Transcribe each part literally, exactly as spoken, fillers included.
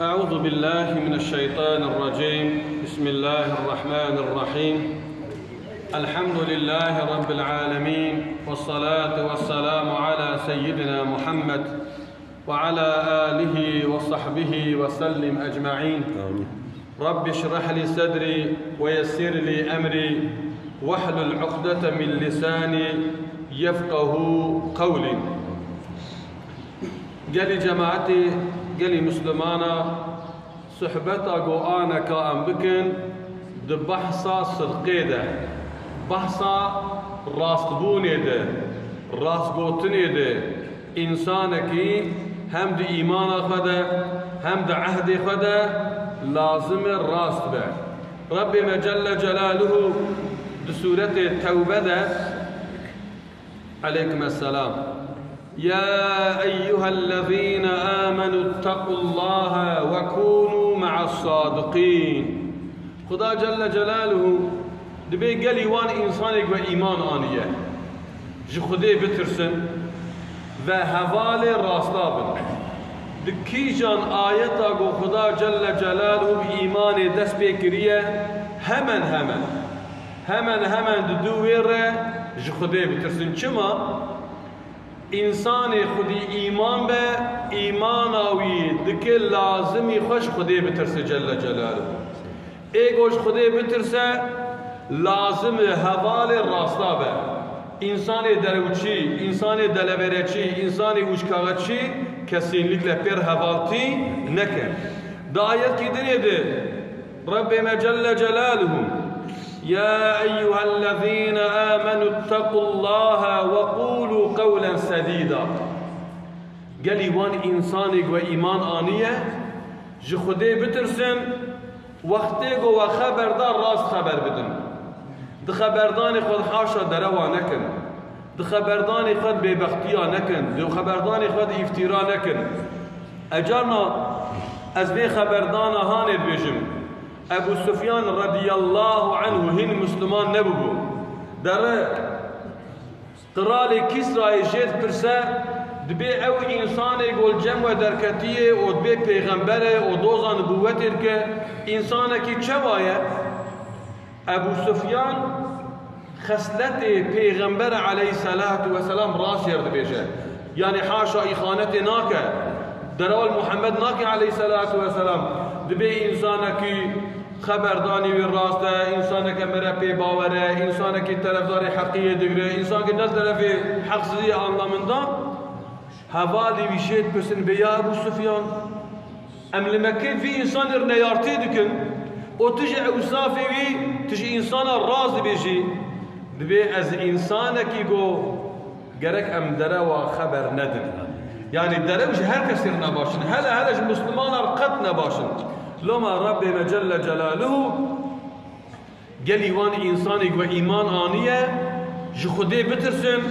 أعوذ بالله من الشيطان الرجيم. بسم الله الرحمن الرحيم. الحمد لله رب العالمين، والصلاة والسلام على سيدنا محمد وعلى آله وصحبه وسلم أجمعين. آمين. رب اشرح لي صدري ويسر لي أمري واحلل عقدة من لساني يفقه قولي. Gelî cemaetê, gelî Mislimana, sohbeta ku aneka em bikin, di behsa sidqê de, behsa rastbûnê de, rastgotinê de, însanekî hem di îmana xwe de, hem di ehdê xwe de lazim e rast be. Rebbê me Celle Celaluhu di sûretê Tewbe de, Aleykum esselam. Ya eyyuhellezîne âmenû ittaqullâhe ve kûnû me'as sâdiqîn. Xuda Celle Celaluhu dibê gelî wan însanê ku îman aniye, ji Xwedê bitirsin ve hevalê rasta bin. Di kîjan ayeta ku Xuda Celle Celaluhu bi îmanê dest pê kiriye, hemen hemen, hemen hemen di dû wê re ji Xwedê bitirsin. Çima? Însanê xwedî îman be, îmana wî dike lazimî xwe ji Xwedê bitirse Celle Celaluhu. Ê ku ji Xwedê bitirse, lazim e hevalê rasta be. Însanê derewçî, însanê delevêreçî, însanê wişkaxetçî kesînlikle pêr hevaltî neke. Di ayetkî dinê de Rebbê me Celle Celaluhu, "Ya eyyuhellezîne âmenû ittaqullâhe ve qûlû qewlen sedîda." Gelî wan însanê ku îman aniye, ji Xwedê bitirsin, wextê ku we xeber da rast xeber bidin. Di xeberdanê xwe de haşa derewa nekin. Di xeberdanê xwe de bêbextiya nekin. Di xeberdanê xwe de îftîra nekin. Ecarna ez vê xeberdana hanê dibêjim. Ebu Sufyan radiyallahu anhu hîn Misliman nebûbû. Dere Qiralê Kîsrayê jê dipirse, dibê ew însanê ku li cem we derketiye û dibê pêxember e û doza nibûwetê dike, însanekî çawa ye? Ebu Sufyan xesletê pêxember aleyhisselatu vesselam rast jê re dibêje. Yanî haşa îxanetê nake. Derewa li Muhammed nake aleyhisselatu vesselam. Dibê însanekî xeberdanê wî rast e, însaneke mere pê bawer e, însanekî terefdarê heqiyê digire, însanekî ne li derefê heqsiziyê anlamında. Hevalê wî jê dipirsin bê ya Ebû Sufyan, em li Mekkê vî însanê re neyartî dikin û tu ji ewsafê wî, tu ji însana rast dibêjî. Dibê ez însanekî go Gerek em derewa xeber nedin. Yanî derew ji her kesî re nebaş in. Hele hele ji Mislimana re qet nebaş in. Loma Rebbê me Celle Celaluhu gelî wan însanê ku îman aniye, ji Xwedê bitirsin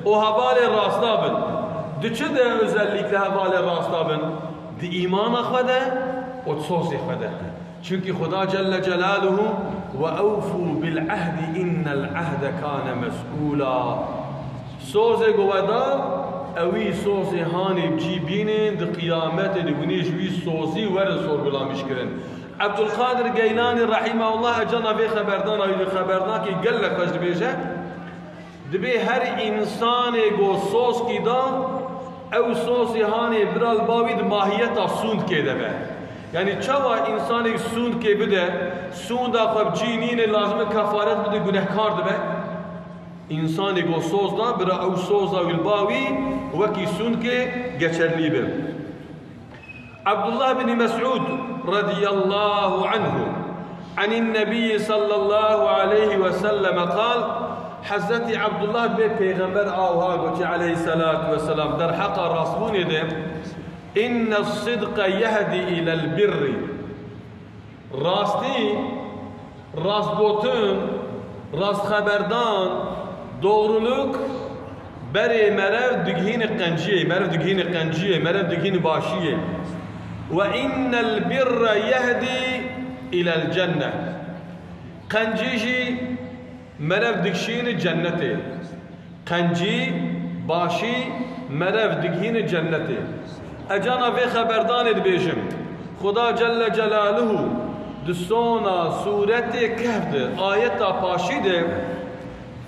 û hevalê rasta bin. Di çi de özellikle hevalê rasta bin? Di îmana xwe de û di sozê xwe de. Çunkî Xuda Celle Celaluhu, "Ve ewfû bil ehdi innel ehde kane mes'ûlâ." Sozê ku we da, ewî sozê hanê bi cî bînin, di qiyametê de hûn ê ji wî sozî werin sorgulamîşkirin. Ebdulkadir Geylanî rahimehullah, ecana vê xeberdana wî di xeberdakê gelek xweş dibêje. Dibê her însanê ku sozkî da, ew sozê hanê bira li ba wî di mahiyeta sûndkê de be. Yanî çawa însanê sûndkê bide, sûnda xwe bi cî nîne, lazim e kefaret bide, gunehkar dibe. Însanê ku soz da, bira ew soza wî li ba wî wekî sûndkê geçerlî be. Abdullah bin Mes'ud radiyallahu anhu, anin Nebiyyi sallallahu aleyhi ve sellem qal, Hezretî Abdullah bê Pêxember awha gotî aleyhissalatu vesselam derheqa rastbûnê de, "İnne sidqe yehdi ilel birri." Rastî, rastgotin, rastxeberdan, doğruluk berê merev digihîne qenciyê, merev digihîne qenciyê, merev digihîne başiyê. "Ve innel birre yehdi ilel cenne." Qencî jî merev digişîne cennetê. Qencî, başî, merev digihîne cennetê. Ecana vê xeberdanê dibêjim. Xuda Celle Celaluhu di sona sûretê Kehf de, ayeta paşî de,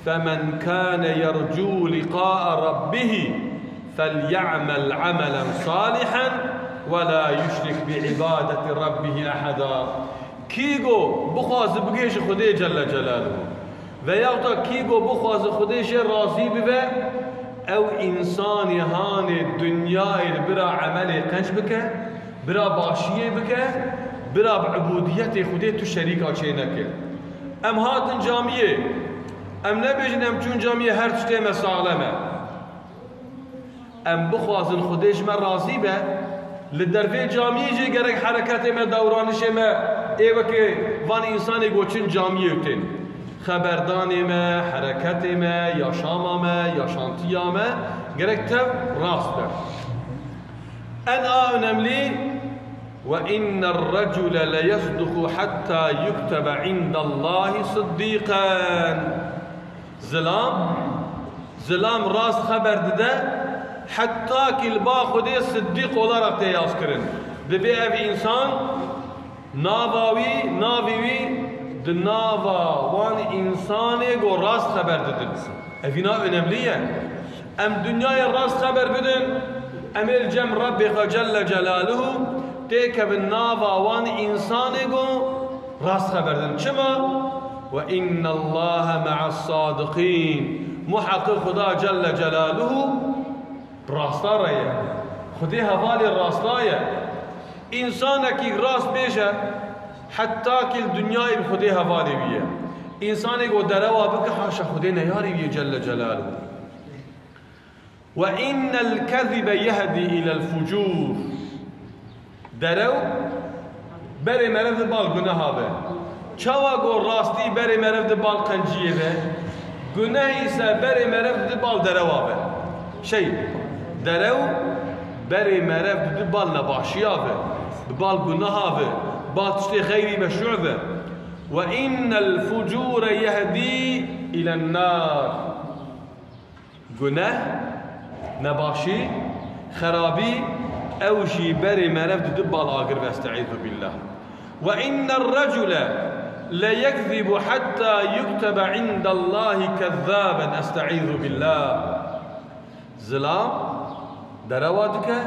"Femen kâne yercû liqâ'a rabbihî felya'mel amelen salihen ve la yuşrik bi ibadeti rabbihi eheda." Kî go bixwaze bigihêje Xwedê Celle Celaluhu, veyahûta kî go bixwaze Xwedê jê razî bibe, ew însanê hanê dinyayê li bira emelê qenc bike, bira başiyê bike, bira bi ubûdiyetê Xwedê tu şerîka çê neke. Em hatin camiyê, em nebêjin em çûn camiyê her tiştê me saxlem e. Em bixwazin Xwedê ji me razî be, li dervê camiyê jî gerek hereketê me, dewranişê me ê weke van însanê go çin camiyê û tên. Xeberdanê me, hereketê me, yaşama me, yaşantiya me gerek tev rast be. En a önemli, "Ve inner recule le yesduku hatta yuktebe indallahi siddiqen." Zilam, zilam rast xeber dide, heta ki li ba Xwedê siddiq olarak tê yazkirin. Dibê ev însan nava wî, navê wî di nava wan însanê go rast xeber didin. Evîna önemli ye. Em dinyayê rast xeber bidin, em ê li cem Rebbê xwe Celle Celaluhu têkevin nava wan însanê go rast xeber din. Çima? "Ve innallaha ma'as sadiqîn." Muheqqiq Xuda Celle Celaluhu rasta re ye. Xwedê hevalê rasta ye. Însanekî rast bêje, heta ki li dinyayê bi Xwedê hevalê wî ye. Însanê go derewa bike, haşa Xwedê neyarê wî ye Celle Celaluhu. "Ve innel kezibe yehdi ilel fucûr." Derew berê meriv di bal guneha ve. Çawa go rastî berê meriv di bal qenciyê ve, guneh îse berê meriv di bal derewa ve. Şey, derew berê meriv di bal nebaşiya ve, bi bal guneha ve, bal tiştê xeyrî meşru ve. "Ve innel fucûre yehdi ilen nar." Guneh, nebaşî, xerabî, ew jî berê meriv dide bal agir ve, estaizu billah. "Ve inner recule le yekzibu hatta yuktebe indallahi kezzaben", estaizu billah. Zilam derewa dike,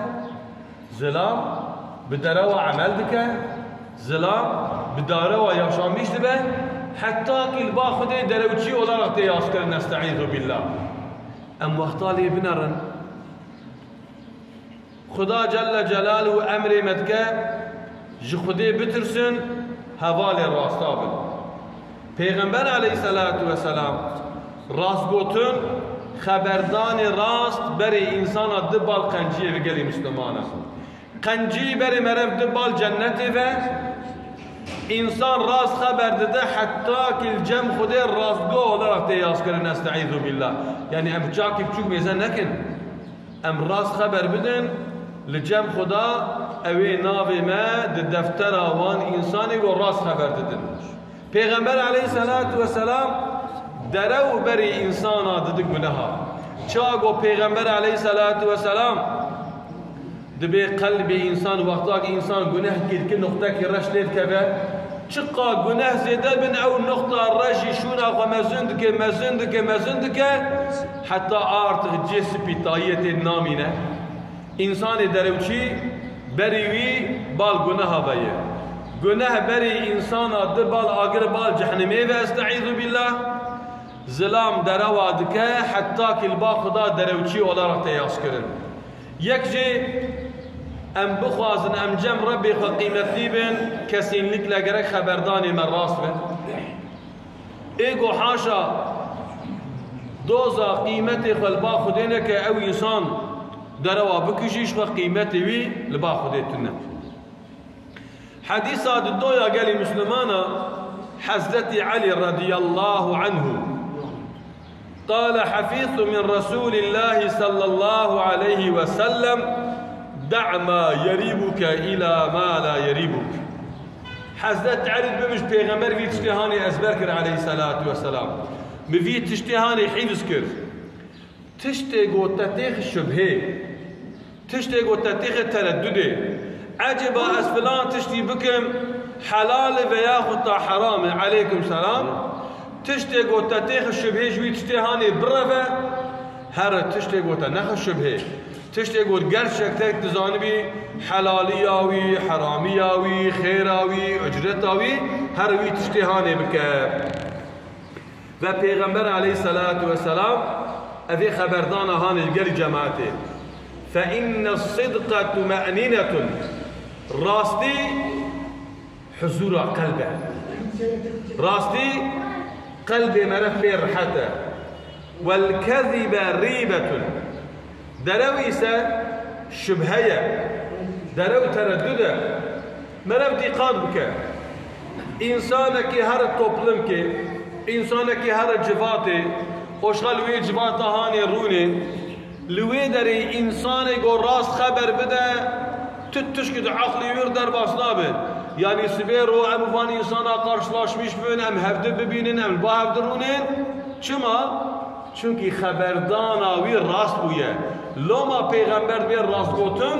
zilam bi derewa emel dike, zilam bi derewa yaşamîş dibe, heta ki li ba Xwedê derewçî olarak tê yazkirin, estaizu billah. Em wexta lê binerin. Xuda Celle Celaluhu emrê me dike, ji Xwedê bitirsin, hevalê rasta bin. Pêxember aleyhisselatu vesselam rastgotin, xeberdanê rast berê însana di bal qenciyê ve gelê Mislimana. Qencî berê meriv di bal cennetê ve, însan rast xeber dide heta ki li cem Xwedê rastgo olarak tê yazkirin, estaizu billah. Yani em çakî biçûk mêze nekin. Em rast xeber bidin, li cem Xuda ew ê navê me di deftera wan însanê go rast xeber didin. Pêxember aleyhisselatu vesselam derew berê însana didi guneha. Ça go Pêxember aleyhisselatu vesselam dibê qelbê însan, wexta ki însan guneh kir ki nuqtekî reş lê dikeve, çiqa guneh zêde bin, ew nuqta reş jî şûna xwe mezin dike, mezin dike, mezin dike, heta artık cihê spîtayiyê tê namîne. Însanê derewçî berî wî bal guneha ve ye. Guneh berî însana di bal agir bal cehnimê ve, estaizu billah. Zilam derewa dike heta ki li ba Xuda derewçî olarak tê yazkirin. Yek jî em bixwazin em cem Rebbê xwe qîmetlî bin, kesînlikle gerek xeberdanê me rast bin. Ê go haşa doza qîmetê xwe li ba Xwedê neke, ew însan derewa bikijî, ji xwe qîmetê wî li ba Xwedê tune. Hedîsa di doya gelê Mislimana Hezretî Elî radiyallahu anhu. قال: حفظت من رسول الله صلى الله عليه وسلم: دع ما يريبك إلى ما لا يريبك. Hezret Elî dibê min ji Pêxember vî tiştê hanê ezber kir aleyhisselatu vesselam. Min vî tiştê hanê hîfz kir. Tiştê go te têxi şubhê, tiştê go te têxi tereddudê, Ecêba ez filan tiştî bikim, helal e veya xwe ta heram e? Aleykum selam. Tiştê ku te têxe şibhê ji wî tiştê hanê bireve, here tiştê ku te nexe şibhê. Tiştê ku gerçek tek dizanibî helaliya wî, heramiya wî, xêra wî, ucreta wî, here wî tiştê hanê bike. Ve Pêxember aleyhisselatu vesselam evê xeberdana hanê li gelî cemaetê. Fe inne sidqa tumenînetun. Rastî huzura qelb e. Rastî qelbê meriv pê rihet e. Wel kezibe rîbetun. Derew îse şibhe ye. Derew tereddud e. Meriv dîqat bike. Însanekî her toplumkê, însanekî her civatê, oşxa li wê civata hanê rûnê, li wê derê însanê ku rast xeber bide, tu tişkî di eqlî wî derbas nabe. Yanî sibê ro em û van însana qarşılaşmış bibin, em hevdi bibînin, em li ba hevdi rûnên. Çima? Çunkî xeberdana wî rast bûye. Loma Pêxember dibê rastgotin,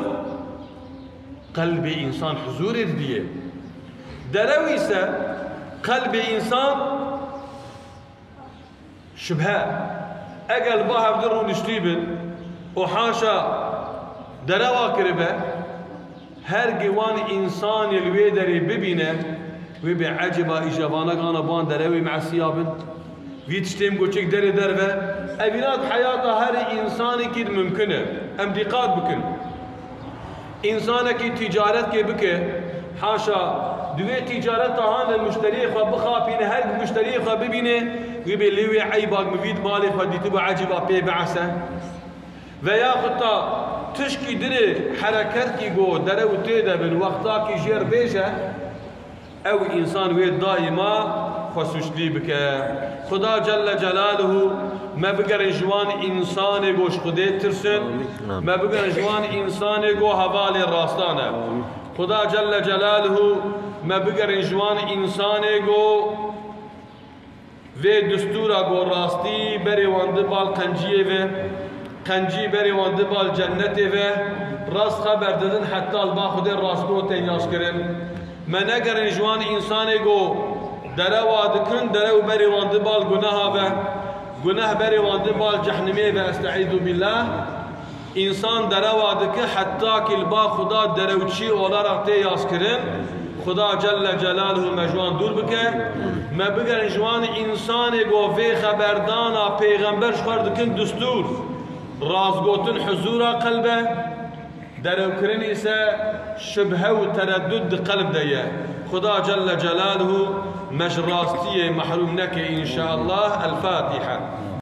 qelbê însan huzûrê didiyê. Derew îse qelbê însan şibhe. Eger li ba hevdi rûniştî bin û haşa derewa kiribe, her gi wan însanê li wê derê bibîne, wê bê ecêba îja vanak ana ban derewê meesiya bin. Vî tiştê min goçek derê derve. Evîna di heyata her însanekî di mimkin e. Em dîqat bikin. Însanekî tîcaretkê bike, haşa, di wê tîcareta hane muşteriyê xwe bixapîne, her muşteriyê xwe bibîne, wî bê lê wê eybak min vî di malê xwe dîtibû ecîba pê biese. Veya xwe ta tişkî dinê hereketkî go derew tê de bin, wextakî jêr bêje, ew însan wê daîma xwe suçlî bike. Xuda Celle Celaluhu me bigerin ji wan însanê go ji Xwedê tirsin. Amîn. Me bigerin ji wan însanê go hevalê rastan e. Amîn. Xuda Celle Celaluhu me bigerin ji wan însanê go vê distûra go rastî berê wan di bal qenciyê ve, qencî berê wan di bal cennetê ve, rast xeber didin heta li ba Xwedê rastgo tên yaş kirin. Me negerin ji wan însanê go derewa dikin, derew berê wan di bal guneha ve, guneh berê wan di bal cehnimê ve, estaizu billah. Însan derewa dike heta ki li ba Xuda derewçî olarak tê yaskirin. Xuda Celle Celaluhu me ji wan dûr bike. Me bigerin ji wan însanê go vê xeberdana pêxember ji xwe re dikin distûr. Rastgotin huzura qelb e. Derewkirin îse şibhe û tereddud di qelb de ye. Xuda Celle Celaluhu me ji rastiyê mehrûm neke înşallah. El Fatiha.